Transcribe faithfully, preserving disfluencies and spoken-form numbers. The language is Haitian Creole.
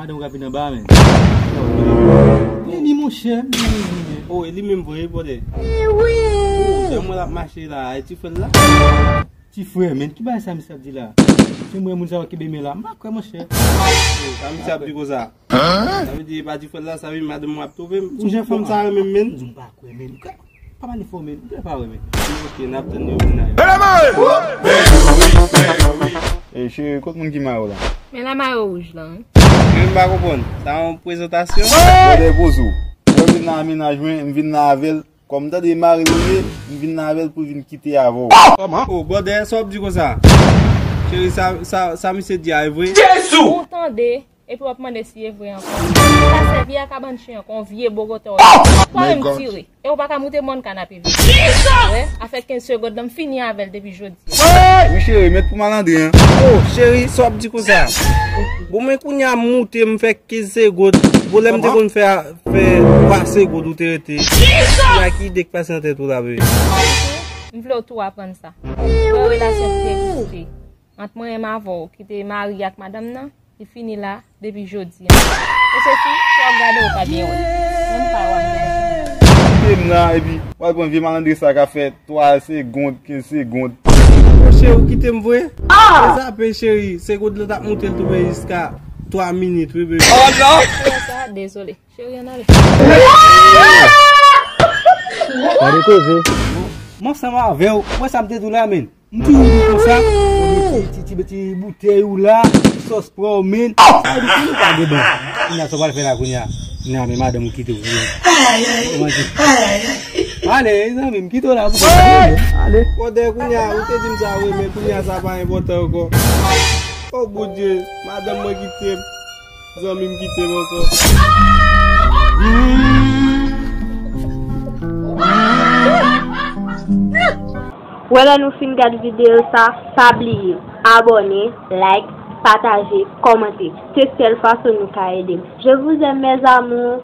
Madanm w ka vin anba a, men. E li, monchè, men, men, men, men. Oh, e li menm vre, bòdè. Oh, lè mwen l ap mache la, e ti frè l la. Ti frè, men, ki bagay sa misye ap di la? Si mwen moun sa yo kenbe men la, m pa kwè, monchè. Oh, sa misye ap di konsa? Sa vle di e pa ti frè l la, sa vle di madanm mwen ap twonpe m. Ou jan fanm sa renmen m, men. M pa kwè, men. Pa pale fò, men. M pa wè, men. Ok, n ap tann yo vin la. E cheri, kot moun ki mayo la? Men la mayo wouj la, wi. Cheri, m pa konprann. Sa yon prezantasyon? Bòdè poze w. Mwen vin nan mennaj mwen, m vin nan avè l. Kòm m tande mari l ye, m vin nan avè l pou l vin kite avè w. Oh, bòdè, sa w ap di konsa? Cheri, sa, sa, sa misye di a, e vre? Ou tande, epi w ap mande si e vre ankò. Sa sèvi a kabann chen ankò, yon vye bogotò. Pran yon tire. E ou pa ka moute mòn kanapevè. Wè, afè kenz segonn nan, m fini avè l depi jodi. Wi, cheri, met pou malandren an. Oh, cheri, sa w ap di konsa? Bon, men kounye a m moute, m fè kenz segonn. Bon, lè m te konn fè, fè twa segonn, ou te rete. Kisa? Ki ide k pase nan tèt ou la, bebe? M vle w tou aprann sa. Yon relasyon ki te egziste ant mwen menm avè w, ki te mari ak madanm nan, li fini la depi jodi a. Mesye fi, si w ap gade, ou pa byen wè. Menm pa wè m. Kite m la, epi w al pran vye malandren sa k ap fè twa segonn, kenz segonn. Monchè, ou kite m vre? Ah! Mezanmi, cheri, segonn lan t ap moute, l tou prè jiska twa minit, wi, bebe. Oh non! Sa, dezole. Cheri, ann ale. Gade koze. M ansanm avè w. Mwen sa m te di w la, men. M toujou di konsa. Ti, ti, ti, ti boutèy ou la, ti sòs pa w, men. Sa di pou nou pa deban. Kounye a, sa w pral fè la, kounye a? Kounye a, men madanm ou kite w. Kòman di? Ale, zanmi m, kite w la pou konsa. Ale. Bòdè, kounye a, ou te di m sa, wi, men kounye a, sa pa enpòtan ankò. Oh, Bondye, madanm mwen kite m. Zanmi m kite m ankò. Wè lè nou fin gad videyo sa, pa bliye abòne, like, pataje, kòmante. Se sèl fason nou ka ede m. Je vous aime, mes amours.